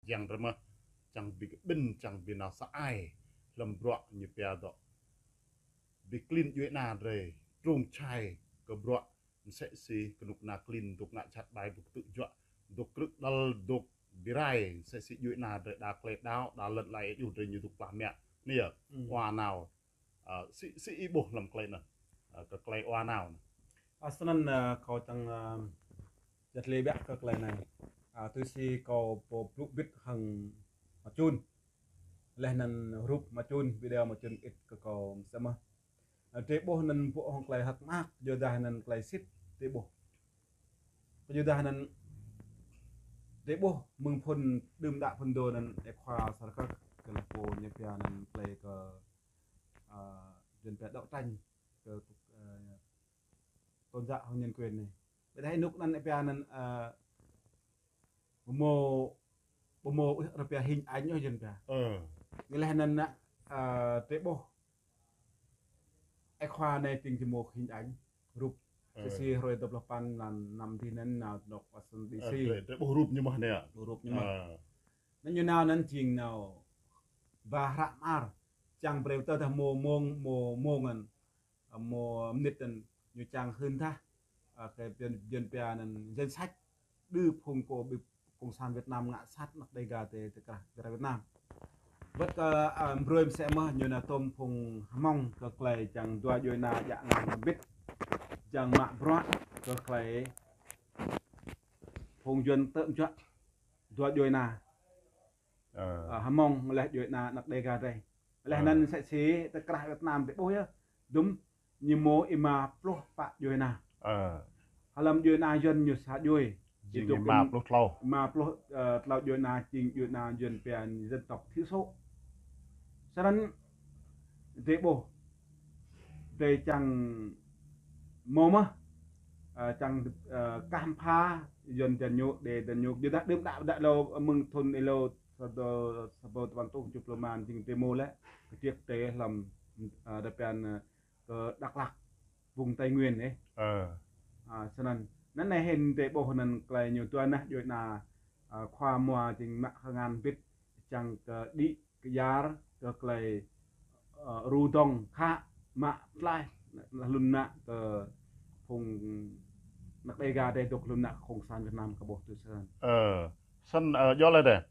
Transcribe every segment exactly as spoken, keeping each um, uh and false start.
Yang drơi mơh, čang ƀing ƀing, čang ƀing nao sa ai, hlăm bruă ñu pia dŏ. Ƀing klin djuai ana drơi, trông čhai kơ bruă, msĕ si kơnuk kơna klin, dŏ ngă čăt ƀai, dŏ tŭ juă, dŏ krư̆ đăl, dŏ bi rai, msĕ si djuai ana drơi đa klei đao, đa lŏn lai djuh drơi ñu dŏ plah mă. Anai yơh, hmm, ua nao. Ă, si, si ih ƀuh hlăm klei anŭn. Ă, kơ klei ua nao anŭn. Ă, snăn, ă, kâo čang, ă, čăt lĕ ƀiă kơ klei anai. Ă, tui si kâo pô blŭ bĭt hăng mă čun. Leh anŭn rup mă čun, video mă čun ĭt kơ kâo msĕ mơh. Ă, drơi ƀuh anŭn ƀuh hŏng klei hơ̆k mơak, yua dah anŭn klei sĭt, drơi ƀuh. Yua dah anŭn drơi ƀuh mơ̆ng phŭn đưm đă phŭn dô anŭn ê khua Sar Kơk kơ lĕ pô ñu pia anŭn klei kơ, ă, dân pia đấu tranh kơ, ă, tôn giáo hăng nhân quyền anai. Ƀiădah ênuk anŭn ê pia anŭn, ă, ƀu mâo, ƀu mâo ôh rơpia hình ảnh ôh dân pia. Ơ. Ñu leh anŭn nă, ă, drơi ƀuh. Ê khua anai jing či mâo hình ảnh, rup. Ơ. Sĭt si hrơi dua pluh păn mlan năm dih anŭn nao dŏ Washington D C. Ơ, drơi, drơi ƀuh rup ñu mơh anai. Ƀuh rup ñu mơh. Ơ. Anŭn ñu nao anŭn jing nao ba hră mơar. Čang brơi tơ dah mâo mông, mâo mông anŭn. Ă, mâo mnĭt anŭn ñu čang hưn tah, ă, kơ dân, dân pia anŭn danh sách đơ phung kơ ƀing Cộng sản Việt Nam ngă sat anăk Đêga tơ, tơ krah, krah Việt Nam. Wơ̆t kơ, ă, brơi msĕ mơh ñu nao tôm phung Hmông kơ klei čang dua djuai ana djă nao ƀĭt, čang mă bruă kơ klei phung Yuan tơm juă dua djuai ana. Ơ. Ă, Hmông leh djuai ana anăk Đêga drơi. Leh anŭn msĕ si tơ krah Việt Nam drơi ƀuh yơh. Dŭm ñu mâo êma pluh pă djuai ana. Ơ. Hlăm djuai ana Yuan ñu sa djuai. Jing êma pluh tlâo. Êma pluh, ơ, tlâo djuai ana jing djuai ana Yuan pia dân tộc thiểu số. Snăn drơi ƀuh. Drơi čang mâo mơh. Ă, čang, ă, kah pha Yuan dân ñu, Đê dân ñu. Yua dah đưm đă đă lơ mơ̆ng thŭn êlâo sa rơbâo, sa rơbâo tơpăn rơtuh kjuh pluh mlan jing drơi mâo lĕ, kơtriêk drơi hlăm, ă, rơpian, ă, kơ Dak Lak, vùng Tây Nguyên anai. Ơ. Ă, snăn. Anŭn anai hĭn drơi ƀuh anŭn klei ñu dua nah djuai ana, ă, khua mua jing mă hơngăn bĭt čang kơ đĭ kơ yar kơ klei, ơ, ru dŏng khă mă tlaih, leh anŭn nă kơ phung anăk Đêga drơi dŏ lŏn nă Cộng sản Việt Nam kơ ƀuh tui snăn. Ơ, snăn, ơ, djŏ lĕ drơi.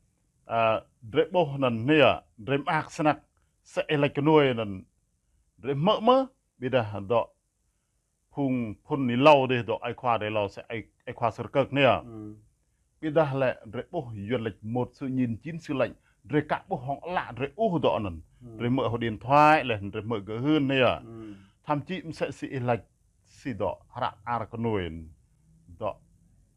Ơ, drơi ƀuh anŭn anai yơh, drơi mơak snăk, sĕ ih laĭ kơnuai anŭn. Drơi hmư̆ mơ̆, ƀiădah dŏ phung phŭn anai êlâo dih dŏ ơi khua drơi êlâo sĕ ơi, ơi khua Sar Kơk anai yơh. Hmm. Ƀiădah lĕ drơi ƀuh Yuan laĭ một sự nhìn chín sự lệnh. Drơi ka ƀuh hŏng ală drơi ƀuh dŏ anŭn. Hmm. Drơi hmư̆ hŏng điện thoại leh, drơi hmư̆ gơ̆ hưn anai yơh. Hmm. Thậm chí msĕ si ih laĭ si dŏ hră ar kơnuai. Dŏ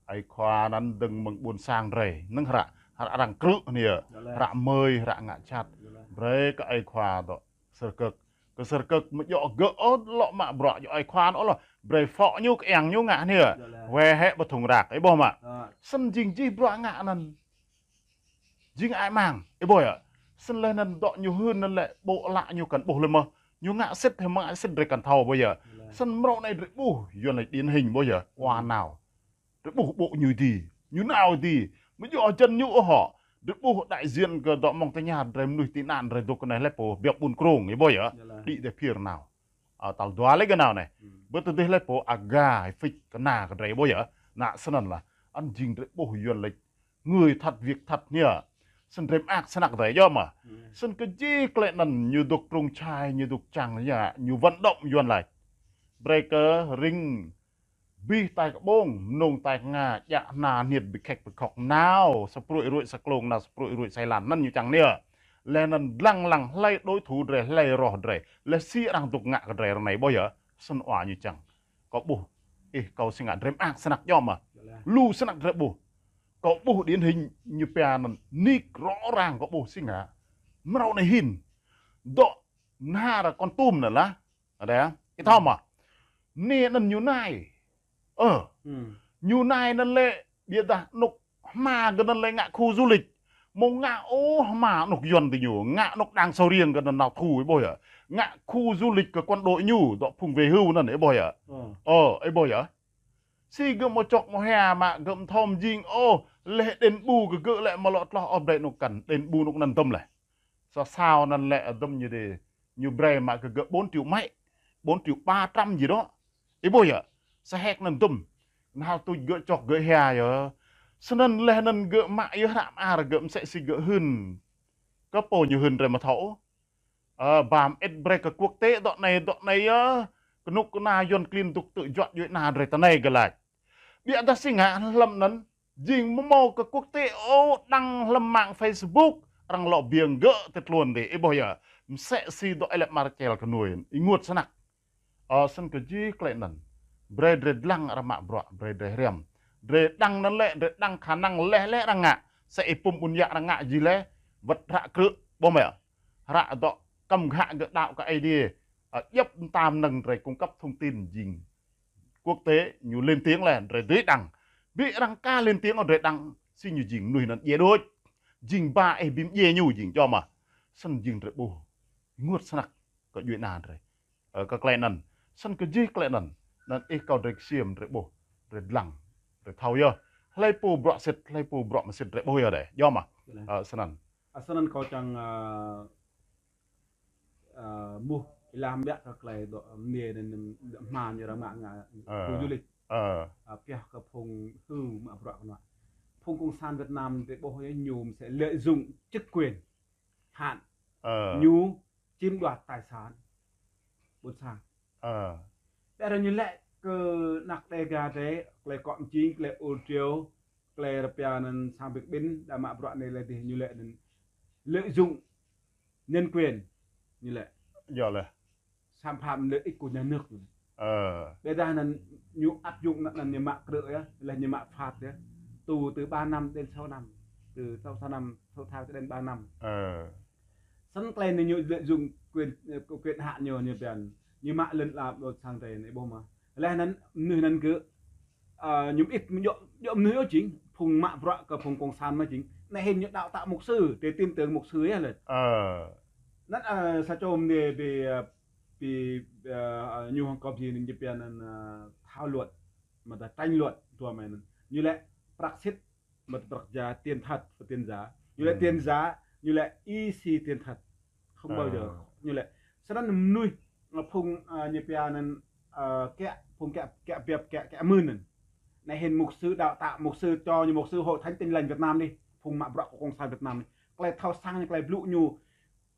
ơi khua anŭn dơ̆ng mơ̆ng ƀuôn sang drơi. Năng hră, hră arăng krư̆ anai yơh. Yơh lĕ. Hră mơi, hră ngă čăt. Yơh lĕ. Brơi kơ ơi khua dŏ Sar Kơk. Kơ Sar Kơk mơ̆ djŏ gơ̆ ôh lŏ mă bruă djŏ ơi khua ôh lŏ. Brơi phŏ ñu kơ eng ñu ngă anai. Yơh lĕ. Wĕ hĕ ƀu thŭng răk, ih ƀuh mă. Ă. Snăn jing jih bruă ngă anŭn. Jing ai mang, ih ƀuh yơh. Snăn leh anŭn dŏ ñu hưn anŭn lĕ ƀuh ală ñu kăn ƀuh lĕ mơh. Ñu ngă sĭt hĕ mă sĭt drơi kăn thâo ƀuh yơh. Yơh lĕ. Snăn mrâo anai drơi ƀuh, Yuan laĭ điển hình ƀuh yơh. Ua nao. Drơi ƀuh ƀô̆ ñu dih, ñu nao dih. Mơ̆ djŏ jăn ñu ôh hŏ. Drơi ƀuh đại diện kơ dŏ mơ̆ng tơña drơi mnuih tị nạn drơi dŏ kơ anai lĕ pô biă ƀun krông, ih ƀuh yơh. Yơh lĕ. Đĭ dêh phiơr nao. Ă, tal dua lĕ gơ̆ nao anai. Hmm. Ƀơi tơdêh lĕ pô aga, phik kơna kơ drơi ƀuh yơh. Nă snăn lah. Anŭn jing drơi ƀuh Yuan laĭ người thật việc thật anai yơh. Snăn drơi mơak snăk drơi djŏ mă. Hmm. Snăn kơ jih klei anŭn ñu dŏ trông čhai, ñu dŏ čang yơh, ñu vận động Yuan laĭ. Brơi kơ ring Bih tai kơ ƀông, mơnông tai kơ nga, djă hna hniêt bi khĕk bi khŏk nao, sa pruih ruih sa klông nao, sa pruih ruih sa êlan, anăn ñu čang anai. Leh anăn lăng lăng hlơi đối thủ drơi, hlơi roh drơi, leh si arăng dŏ ngă kơ drơi ră anai ƀuh yơh, snăn ua ñu čang. Kâo ƀuh, ih kâo si ngă drơi mơak snăk djŏ mă. Lu snăk drơi ƀuh. Kâo ƀuh điển hình ñu pia anăn nik rõ ràng kâo ƀuh si ngă. Mrâo anai hĭn. Dŏ nao ră Kon Tum anăn lah. Ada, ih thâo mă. Anai anăn ñu nai. Ơ. Hmm. Ñu nai anăn lĕ, ƀiădah anôk hma gơ̆ anăn lĕ ngă khu du lịch. Mơ̆ng ngă ôh hma anôk Yuan ti ñu, ngă anôk đang sâu riêng gơ̆ anăn nao thu ih ƀuh yơh. Ngă khu du lịch kơ quân đội ñu, dŏ phung về hưu anăn ih ƀuh yơh. Ơ. Ơ, ih ƀuh yơh. Si gơ̆ mơ̆ čŏk mơ̆ hia mă gơ̆ mơthom jing ôh, leh đen ƀu kơ gơ̆ lĕ mơ̆ lŏ tloh ôh brơi anŭn kăn, đen ƀu anŭn kăn dơ̆m leh. Sa sao anŭn lĕ dơ̆m ñu đe, ñu brơi mă kơ gơ̆ bốn triệu mấy, bốn triệu ba trăm gì đó. Ih ƀuh yơh, sa hek anŭn dơ̆m. Nao tuč gơ̆ čŏk gơ̆ hia yơh. Snăn leh anŭn gơ̆ mă yơh hră mơar gơ̆ msĕ si gơ̆ hưn. Kơ pô ñu hưn drei mơ̆ thâo. Ơ, ba mơit brơi kơ quốc tế dŏ anai, dŏ anai yơh. Kơnuk kơna Yuăn klin dŏ tŭ juăt djuai ana drei ta anai gơ̆ lač. Biă dah si ngă hlăm anŭn, jing mơ̆ mâo kơ quốc tế ôh đăng hlăm mạng Facebook, arăng lŏ biêng gơ̆ tơ tluôn dih, ih ƀuh yơh. Msĕ si dŏ ih lĕ mơar čel kơ nuih, ih ênguôt snăk. Ơ, snăn kơ jih klei anŭn. Brơi drei dlăng arăng mă bruă, brơi drei hriăm. Drei đăng anŭn lĕ, drei đăng khả năng leh leh arăng ngă. Sa ih pŭm ƀuôn yă arăng ngă jih leh, wơ̆t hră krư̆, ƀuh mơ̆ yơh. Hră dŏ kăm ghă gơ̆ đaŏ kơ Aê Diê. Ơ, djŏp mta mơnơ̆ng drei cung cấp thông tin jing quốc tế, ñu lên tiếng leh, drei dưi đăng. Bi arăng ka lên tiếng ôh drei đăng, si ñu jing mơnuih anŭn djiê đôč. Jing ba ih bi mdjiê ñu jing, djŏ mơ̆. Snăn jing drei ƀuh. Ênguôt snăk kơ djuai ana drei. Ơ, kơ klei anŭn. Snăn kơ jih klei anŭn. Anŭn ih kâo drei ksiêm drei ƀuh, drei dlăng, drei thâo yơh. Hlei pô bruă sĭt, hlei pô bruă msĭt drei ƀuh yơh dih. Djŏ mơ̆. Ơ, snăn. Ơ, snăn kâo čang, ơ, ơ, mŭt ih lăm biă kơ klei dŏ mơnê anŭn dŏ hma ñu arăng mă ngă Ơ. Khu du lịch. Ơ. Ơ, pioh kơ phung hưn mă bruă kơ anŭn. Phung cộng sản Việt Nam drei ƀuh yơh ñu msĕ lợi dụng chức quyền. Hăn. Ơ. Ñu chiếm đoạt tài sản ƀôn sang. Ơ. Ƀiădah ñu lĕ kơ anak Đêga drei, klei kŏ mjing, klei ur triu, klei rơpia anŭn sang bi kƀĭn, đa mă bruă anai lĕ dih ñu lĕ anŭn lợi dụng nhân quyền, ñu lĕ. Yơh leh. Xâm phạm lợi ích của nhà nước. Ơ. Ƀiădah anŭn ñu áp dụng anŭn, anŭn ñu mă krư̆ yơh, leh ñu mă phạt yơh. Tù từ ba năm đến sáu năm, từ sau sáu năm, sáu tháng cho đến ba năm. Ơ. Snăn klei anai ñu lợi dụng quyền, ơ, quyền hạn ñu, ñu pia, ñu mă lŏn ala ƀôn sang drei anai ƀuh mơ̆. Leh anŭn mơnuih anŭn gơ̆, ơ, ñu mơit djŏ, djŏ mơnuih ôh jing, phung mă bruă kơ phung cộng sản mơ̆ jing. Anai hĭn ñu đaŏ tă mục sư, drei tin tưởng mục sư yơh leh. Ơ. Anŭn, ơ, sa čô mơnê bi, ơ, bi, ơ, ñu hŏng kâo jing ñu pia anŭn, ơ, thảo luận, mă ta tranh luận, dua mơ̆ anŭn. Ñu lĕ prăk sĭt, mă ta prăk giả, tiền thật và tiền giả. Ñu lĕ tiền giả, ñu lĕ Y Si tiền thật. Không bao giờ. Ơ. Ñu lĕ. Snăn mơnuih, ơ, phung, ơ, ñu pia anŭn, ơ, kiă, phung kiă, kiă biăp, kiă, kiă mưn anŭn. Anai hĭn mục sư đaŏ tă mục sư, čô ñu mục sư Hội Thánh Tin Lành Việt Nam dih. Phung mă bruă kơ cộng sản Việt Nam dih. Klei thâo săng ñu, klei blŭ ñu,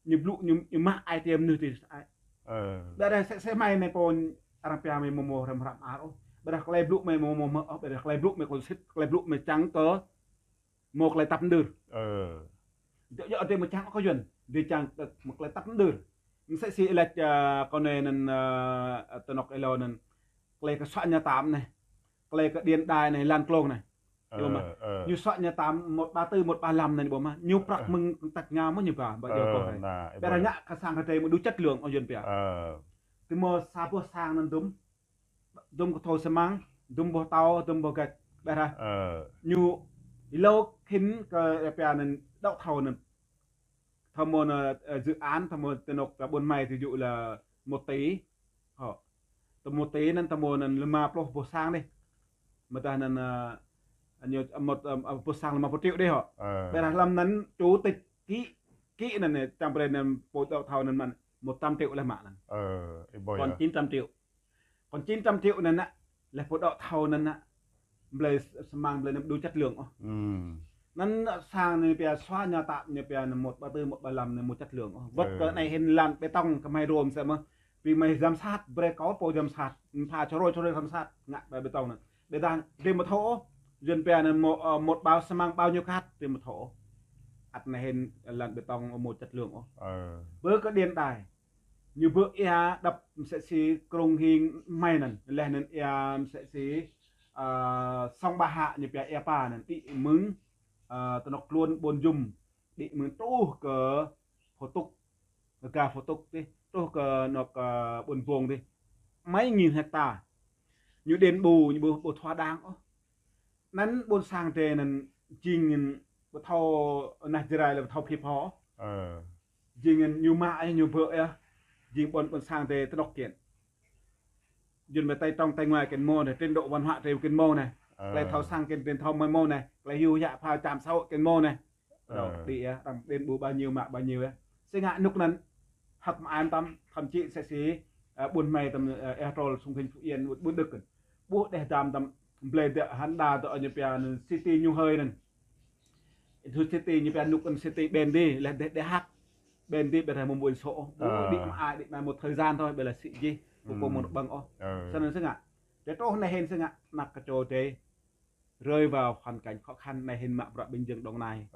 ñu blŭ ñu, ñu mă ai tiê mơnuih dih ai. Ơ. Ƀiădah sĕ, sĕ mơi anai pô arăng pia mơi mơ̆ mâo hrăm hră mơar ôh. Ƀiădah klei blŭ mơi mơ̆ mâo mơ̆ ôh, ƀiădah klei blŭ mơi kơ sĭt, klei blŭ mơi čang kơ mâo klei tăp mđơr. Ơ. Djŏ, djŏ drei mơ̆ čang kơ Yuăn, drei čang kơ mâo klei tăp mđơr. Msĕ si ih lač, ơ, kơ anai anŭn, ơ, tơnŏk êlâo anŭn. Klei kơ soạn nhà tạm anai. Klei kơ điện đài anai, lăn klông anai. Ơ, ƀuh mơ̆. Ơ. Ñu soạn nhà tạm một ba tư, một ba lăm anai ƀuh mơ̆. Ñu prăk mơ̆ng tăk ngao mơ̆ ñu ba, ba djŏ kơ anai. Ƀiădah ngă kơ sang kơ drei mơ̆ đủ chất lượng, ơ, Yuăn pia. Ơ. Tơ mâo sa boh sang anŭn dŭm, dŭm kơ thâo xi măng, dŭm boh tâo, dŭm boh gạch. Ƀiădah. Ơ. Ñu êlâo khĭn kơ rơpia anŭn đaŏ thâo anŭn. Thâo mâo anŭn, ơ, dự án, thâo mâo tơnŏk ta ƀuôn mơi thí dụ là một tỷ. Hŏ. Tơ một tỷ anŭn thâo mâo anŭn lima pluh boh sang dih. Mơ̆ dah anŭn, ơ, ñu một, ơ, ơ, boh sang lima pluh triệu dih hŏ. Ơ. Ƀiădah hlăm anŭn chủ tịch ký, ký anŭn anai, čang brơi anŭn pô đaŏ thâo anŭn mơ̆n một trăm triệu leh mă anŭn. Ơ, ih ƀuh yơh. Còn chín trăm triệu. Còn chín trăm triệu anŭn anai, leh pô đaŏ thâo anŭn anai, blơi xi măng, blơi anŭn đủ chất lượng ôh. Ơ. Anŭn sang anai pia soạn nhà tạm, ñu pia anŭn một ba tư, một ba lăm anai mâo chất lượng ôh. Wơ̆t kơ anai hĭn lăn bê tông kơ mơi rôm sĕ mơ̆. Bi mơi giám sát, brơi kơ pô giám sát, pha čơrôi čơrôi giám sát, ngă bê, bê tông anŭn. Ƀiădah drei mơ̆ thâo ôh, Yuăn pia anŭn một, ơ, một bao xi măng bao nhiêu cát, drei mơ̆ thâo ôh. Ăt anai hĭn lăn bê tông mâo chất lượng ôh. Ơ. Ƀơi kơ điện đài. Ñu ƀơ̆ ia đăp msĕ si krông hing mơi anŭn, leh anŭn ia msĕ si, ơ, sông Ba Hạ ñu pia ia pa anŭn, đĭ mơ̆ng, ơ, tơnŏk tluôn Ƀuôn Jum, đĭ mơ̆ng truh kơ Phú Túc, kơ ga Phú Túc dih, truh kơ anŏ, ơ, Ƀuôn Bông dih. Mấy nghìn hecta. Ñu đền bù, ñu ƀu, ƀu thua đáng ôh. Anŭn ƀôn sang drei anŭn jing anŭn ƀu thâo nah Jrai lĕ ƀu thâo phi pho. Ơ. Jing anŭn ñu mă yơh, ñu ƀơ̆ yơh. Jing ƀôn, ƀôn sang drei tơnŏk kiăng. Jun mê Tây trong Tây ngoài kên mô anai, trình độ văn hóa triều kên mô anai. Klei thâo săng kên, kên thâo mơi mô anai. Klei hyu hiă pha chăm xã hội kên mô anai. Đô, đi ya, tăng đến bu bao nhiêu mă bao nhiêu ya. Sing ngă nuk anŭn, hăk mă an tâm, thậm chí sĕ si, ƀuôn mê tâm, ơ, Ea Trol, Sông Hinh, Phú Yên, ƀuôn Đức. Ƀuh đeh dam tâm, blê dă hăn đa tơ ñu pia anŭn city ñu hơi anŭn. Thu city ñu pia nuk anŭn city ƀen đi, lĕ đeh, đeh hăk. Ƀen đi ƀĕ rai mơ̆ng ƀuôn sô. Ƀuh đĭ mă ai, đĭ mă một thời gian thôi, ƀĕ lĕ sĭ jih. Ƀu kông mơ̆ng ƀơ̆ng ôh. Săn anŭn sing ngă. Tơ truh anai hên sing ngă, anăk kơ čô tơ rơi vào hoàn cảnh khó khăn anai hên mă bruă bình dân Đồng Nai.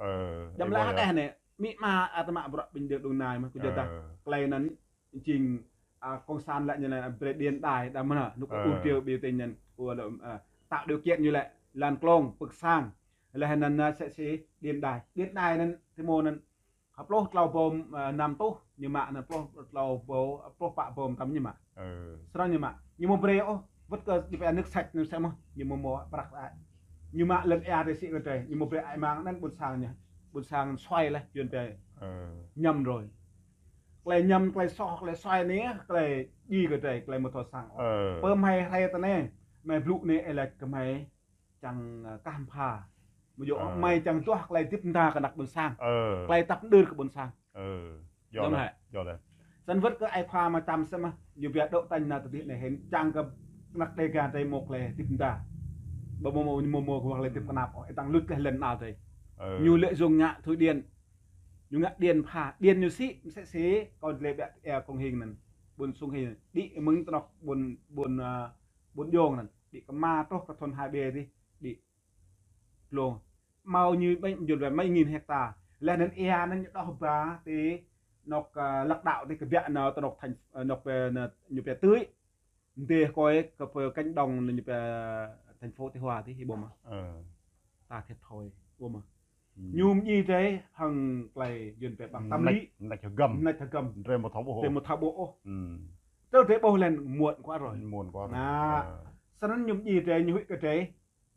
Jăm lĕ hăt eh anai, mĭ ma ăt mă bruă bình dân Đồng Nai mơ̆, kơ jơ tah. Klei anŭn jing, a, cộng sản lĕ ñu lĕ brơi điện đài, đa mơ̆n, nuk ur triều biểu tình anŭn, ua lĕ, a, tạo điều kiện ñu lĕ, lăn klông, pơ̆k sang. Lĕ anŭn, a, sĕ si điện đài. Điện đài anŭn, tơ mô anŭn, hă pluh klâo bom, a, năm tuh, ñu mă anŭn pluh klâo bom, pluh pă bom tăm ñu mă. Srăng ñu mă. Ñu mơ̆ brơi ôh, wơ̆t kơ ñu pia nước sạch, nước sạch mơ̆, ñu mơ̆ mơ̆ prăk ai. Ñu mă lăn ea tơ sĭ kơ tơ, ñu mơ̆ brơi ai mang anŭn ƀuôn sang ñu. Ƀuôn sang xoay lĕ, Yuan pia ñăm rồi. Klei ñăm, klei soh, klei xoay anai, klei djai kơ tơ, klei mơ̆ thâo săng ôh. Pơ mơi hrơi tơ anai, mơi blŭ anai, ê lĕ kơ mơi čang, ơ, kah pha. Mơ̆ yua mơi čang duah klei dĭp mơda kơ anăk ƀuôn sang. Klei tăp đơr kơ ƀuôn sang. Yua lĕ, yua lĕ. Săn wơ̆t kơ ai khua mă čăm sĕ mơ̆, ñu pia đô tañ anai tơ dih anai hên čang kơ anăk Đêga tơ mơ̆ klei dĭp mơda. Ƀu mơ̆ mơ̆, mơ̆ mơ̆ kơ klei dĭp kơnap ôh, ê tăng lŭt kơ lăn anai tơ. Ñu lĕ dùng ngă thủy điện. Ñu ngă điện pha, điện ñu sĭ, msĕ si, kâo lĕ ƀĕ, ơ, Sông Hinh anŭn. Ƀuôn Sông Hinh, đĭ mơ̆ng tơ anŏk ƀuôn, ƀuôn, ơ, ƀuôn Jông anŭn. Đĭ kơ mă truh kơ thôn hai B dih, đĭ glông. Mâo ñu ƀĕ, jul ƀĕ mơi nghìn hecta. Lĕ anŭn ea anŭn ñu đôh ba tơ anŏk, ơ, lăk đăo tơ kơ ƀiă anŭn tơ anŏk thành, ơ, anŏk pơ, anŭn ñu pia tưi. Ndeh kơi kơ pơ cánh đồng anŭn ñu pia thành phố Tây Hòa tơ, hĭ ƀuh mơ̆. Ta thiệt thòi, ƀuh mơ̆. Ñu mơ̆ djai tơ hăng klei Yuan pia bằng tâm lý. Mnăk hơgăm. Mnăk hơgăm. Drei mơ̆ thâo ƀuh ôh. Drei mơ̆ thâo ƀuh ôh. Tơ drei ƀuh lĕ muộn quá rồi. Muộn quá rồi. Anŭn. Săn anŭn ñu mơ̆ djai tơ ñu huĭ kơ drei.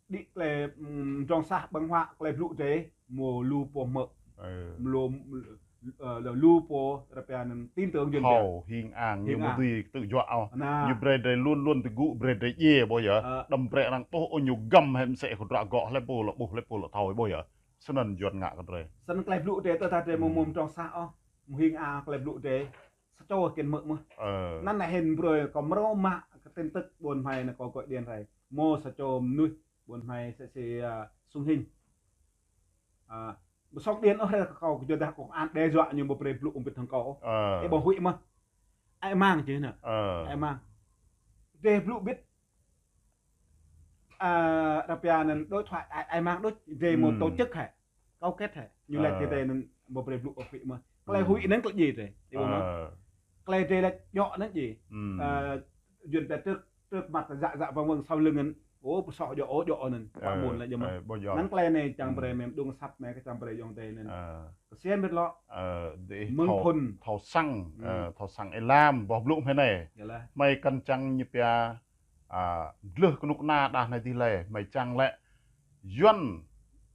Đĭ klei, ưm, mdrŏng sah ƀơ̆ng huă klei blŭ drei, mơ̆ lu pô hmư̆. Lu, ơ, lu pô rơpia anŭn tin tưởng Yuan pia. Thâo hing ang, ñu mơ̆ dưi tơjuă ôh. Anŭn. Ñu brơi drei luôn luôn tơgŭ, brơi drei djai ƀuh yơh. Đăm brơi arăng ƀuh ôh ñu găm hĕ msĕ kơ dră gŏ hlĕ pô lŏ ƀuh, hlĕ pô lŏ thâo ƀuh yơh. Săn anŭn Yuan ngă kơ drei. Săn klei blŭ drei tơdah drei mơ̆ mơ̆ mdrŏng sah ôh. Mơ̆ hing ang klei blŭ drei. Sa čô kên hmư̆ mơ̆. Anŭn anai hên brơi kâo mrâo mă kơ tin tức ƀuôn mơi anai kâo gọi điện rai. Mơ̆ sa čô mơnuih ƀuôn mơi sĕ si, ơ, Sông Hinh. Ơ, ƀu sŏk điện ôh rai kơ kâo, kơ jơ tah kâo an đe dọa ñu ƀu brơi blŭ ƀĭt hăng kâo. Ê ƀuh huĭ mơ̆. Ai mang čih anŭn. Ai mang. Drei blŭ ƀĭt. Ơ, rơpia anŭn đối thoại ai, ai mang đôč, drei mơ̆ tổ chức hĕ. Cấu kết hĕ. Ñu lĕ kơ drei anŭn ƀu brơi blŭ ôh huĭ mơ̆. Klei huĭ anŭn klei djai drei. Ê ƀuh mơ̆. Klei drei lĕ djŏ anŭn djai. Ơ, Yuan pia trước, trước mặt dă dă vâng vâng sau lưng anŭn. Ơ, ƀu soh djŏ, ơ, djŏ anŭn. Pă mơ̆n lĕ djŏ mơ̆. Năng klei anai čang brơi mơi mơđung săp mơi kơ čang brơi ayŏng adơi anŭn. Kơ siam ƀĭt lŏ. Mơ̆ng phŭn. Thâo săng, ơ, thâo săng êlam, boh blŭ mơi anai. Mơi kăn čang ñu pia, a, gleh kơnuk kơna đah anai dih lĕ, mơi čang lĕ. Yuan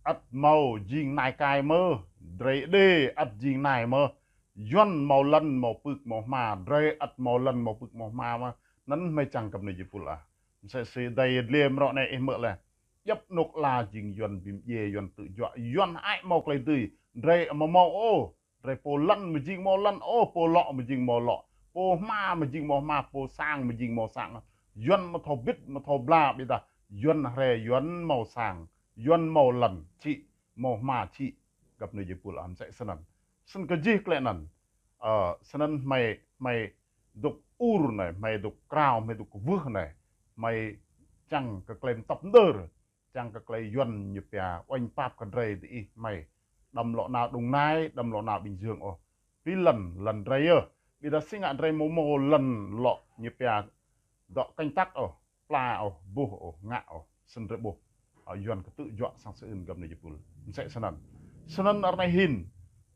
ăt mâo jing nai kai mơ̆, drei đe ăt jing nai mơ̆. Yuan mâo lăn mâo pưk mâo hma, drei ăt mâo lăn mâo pưk mâo hma mơ̆. Anŭn mơi čang kơ mơnuih jơpul ah. Msĕ si dai dlem rŏ anai ih hmư̆ lĕ. Djăp anŏk ala jing Yuan bi mdjai, Yuan tơjuă, Yuan ai mâo klei dưi, drei mơ̆ mâo ôh. Drei pô lăn mơ̆ jing mâo lăn ôh, pô lŏ mơ̆ jing mâo lŏ. Pô hma mơ̆ jing mâo hma, pô sang mơ̆ jing mâo sang. Yuan mơ̆ thâo ƀĭt, mơ̆ thâo bla ƀiă dah. Yuan hrĕ, Yuan mâo sang, Yuan mâo lăn čih, mâo hma čih. Găp anai jơpul ah msĕ snăn. Snăn kơ jih klei anŭn. Ơ, snăn mơi, mơi dŏ ur anai, mơi dŏ krao, mơi dŏ kwưh anai. Mơi čang kơ klei mtăp mđơr. Čang kơ klei Yuan ñu pia oanh pap kơ drei dih ih mơi. Đăm lŏ nao Đồng Nai, đăm lŏ nao Bình Dương ôh. Pi lăn, lăn drei yơh. Ƀiă dah si ngă drei mơ̆ mâo lăn lŏ ñu pia dŏ kơnăk ôh, pla ôh, ƀuh ôh, ngă ôh, sĭt drei ƀuh. Ơ, Yuan kơ tơjuă sang sơưn găp anai jơpul. Msĕ snăn. Snăn ară anai hĭn.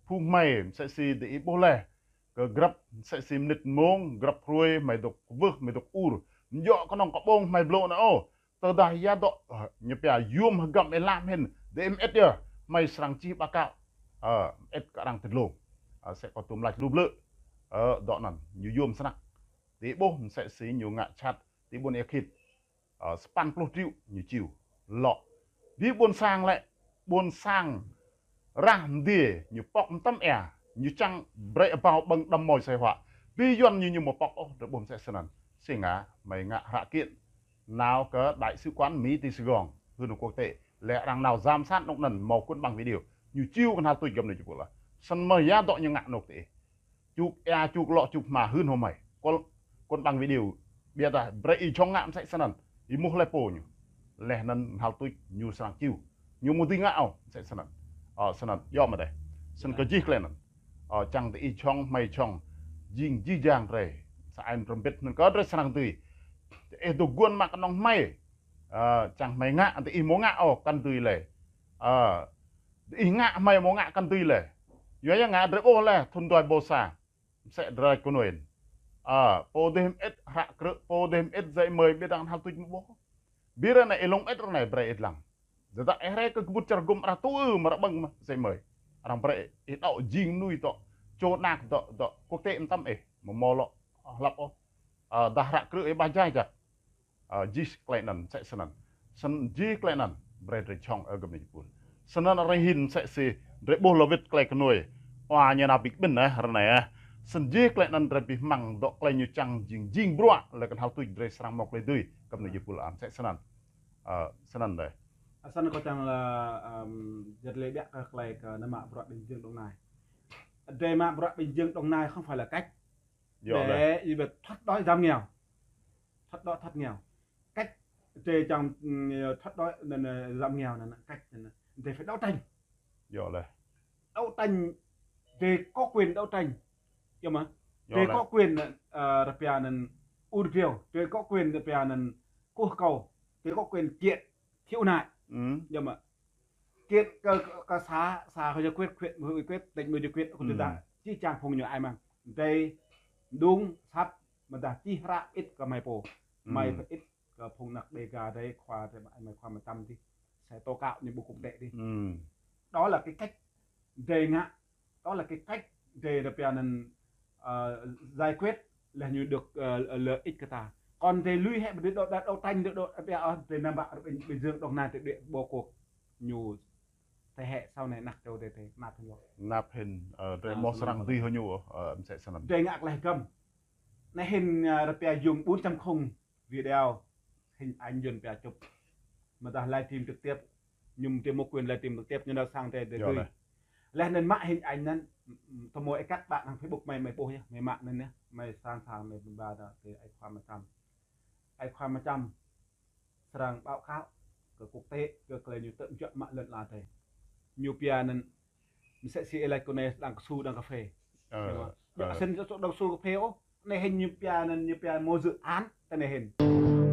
Phung mơi, msĕ si dih ih ƀuh leh. Kơ grăp, msĕ si mnĭt mông, grăp hruê, mơi dŏ kwưh, mơi dŏ ur. Mjŏ kơnơ̆ng kơ ƀơ̆ng mơi blŭ anai ôh. Tơdah ia dŏ, ơ, ñu pia yôm hơgăm êlam hĭn, dih ih mơĭt yơh, mơi srăng čih báo cáo. Ơ, mơĭt kơ arăng tơdlông. Ơ, sĕ kơ tơm lač lu blư̆. Ơ, dŏ anŭn, ñu yôm snăk. Dih ih ƀuh, msĕ si ñu ngă chat, Ti ƀuôn Ea Khit, ơ, sapăn pluh triệu ñu čiu lŏ. Ƀơi ƀuôn sang lĕ, ƀuôn sang rah mdiê ñu pŏk mơtam ea, ñu čang brơi abao ƀơ̆ng đăm mơi sai hua. Ƀơi Yuan ñu ñu mơ̆ pŏk ôh, drơi ƀuh mơsĕ snăn. Sĭt ngă, mơi ngă hră kiện nao kơ đại sứ quán Mi ti Sài Gòn, hưn quốc tế. Lĕ arăng nao giám sát nŏk anăn mâo kŭn ƀăng video. Ñu čiu kơnhal tuč găm anai jơpul ah. Snăn mơi ya dŏ ñu ngă nŏk tơ ih. Čuk ea, čuk lŏ, čuk hma hưn hŏ mơi. Kol, kŭn ƀăng video. Ƀiă dah, brơi ih jhŏng ngă mơsĕ snăn. Ih mŭh lĕ pô ñu. Leh anăn hal tuč ñu srăng čiu. Ñu mơ̆ dưi ngă ôh, mơsĕ snăn. Ơ, snăn, yơh mơ̆ dêh. Snăn kơ jih klei anăn. Ơ, čang tơ ih jhŏng, mơi jhŏng. Jing jih jang drơi. Sa ai rơmbit anăn kơ drơi srăng dưi. Ih dŏ guôn mă kơnơ̆ng mơi. Ơ, čang mơi ngă, tơ ih mâo ngă ôh, kăn dưi lĕ. Ơ, tơ ih ngă, mơi mâo ngă, kăn dưi lĕ. Yua ya ngă drơi ƀuh lĕ, thŭn dua ƀuh sa. Mơsĕ drơi kơnuih. Ơ, pô dêh mơĭt hră krư̆, pô dêh mơĭt giấy mời, ƀiă dah hal tuč mơ̆ ƀuh. Ƀiă ră anai ih lŏng mơĭt ră anai brơi ih lăng. Tơdah ih rai kơ kơbŭt čar gŭm arăng tŭ ư mă ră ƀơ̆ng mă giấy mời. Arăng brơi ih dŏ jing mơnuih dŏ. Čô anak dŏ, dŏ. Quốc tế mơtam ih. Mơ̆ mâo lŏ hlăp ôh. Ơ, dah hră krư̆ ih ƀah jai jăk. Ơ, jih klei anăn, mơsĕ snăn. Snăn jih klei anăn, brơi drơi jhŏng ơ găm anai jơpul. Snăn arăng hĭn mơsĕ si, drơi ƀuh lŏ wĭt klei kơnuih. Ơ, ñu nao ƀĭk ƀĭn ah, ră anai ah. Snăn jih klei anăn drơi ƀĭ hmăng dŏ klei ñu čang jing, jing bruă, lĕ kơnhal tuč drơi srăng mâo klei dưi, găm anai jơpul ah, mơsĕ snăn. Ơ, snăn dêh. Snăn kâo čang lĕ, ưm, jăt lĕ ƀiă kơ klei kơ anăn mă bruă Bình Dương Đồng Nai. Drơi mă bruă Bình Dương Đồng Nai không phải là cách Yơh lĕ. Để thoát đói giảm nghèo. Thoát đói, thoát nghèo. Cách để trong, ừ, thoát đói, nên, ờ, giảm nghèo, nên cách, nên để phải đấu tranh. Yơh lĕ. Đấu tranh, để có quyền đấu tranh. Yơh mơ̆? Yơh lĕ. Để có quyền, ờ, rơpia nên ur rêu, để có quyền rơpia nên kơkuh kâo, để có quyền kiện khiếu nại. Ừ. Yơh mơ̆? Kiện kơ, kơ xã, xã có giải quyết, huyện có giải quyết, tỉnh có giải quyết, có Ừ. Tự ta. Či čang phung ñu ai mơ̆ng. Drơi, đúng, sat, mơdah či hră ĭt kơ mơi pô. Mơi Ừ. Phải ĭt kơ phung anak Đêga drơi khua, drơi mă, mơi khua mơtam tih. Sẽ tố cáo ñu ƀơi quốc tế tih. Ừ. Đó là cái cách drơi ngă, đó là cái cách drơi rơpia nên, ờ, giải quyết là ñu được, ờ, lợi ích kơ ta. Còn drơi lui hĕ, drơi đấu, đấu tranh, drơi đấu, rơpia, ờ, drơi nao ƀă Bình, Bình Dương, Đồng Nai, drơi đuaĭ ƀơi quốc. Ñu thế hệ sau này năk čô drơi, drơi năp hĭn lŏ. Năp hĭn, ơ, drơi Năp mâo hĭn srăng lŏ. Dưi hŏ ñu, ơ, mơsĕ snăn. Drơi ngă klei găm. Anai hĭn, ơ, rơpia dùng bốn chấm không video, hình ảnh Yuan pia chụp. Mơdah livestream trực tiếp, ñu drơi mâo quyền livestream trực tiếp, ñu nao sang drơi, drơi Yơh dưi. Lĕ. Leh anăn mă hình ảnh anăn, tơ mâo ih cắt bạn hăng Facebook mơi, mơi ƀuh yơh, mơi mă anăn yơh, mơi sẵn sàng mơi ba đa, drơi ai khua mơtam. Ai khua mơtam. Srăng báo cáo kơ quốc tế, kơ klei ñu tơm juă mă lŏn ala drơi. Ñu pia anăn, mơsĕ si ih lač kơ anai đang kơsu, đang cà phê. Ơ, Yơh mơ̆? Ơ. Asăn đang kơsu cà phê ôh. Anai hĭn ñu pia anăn, ñu pia mâo dự án, tơ anai hĭn.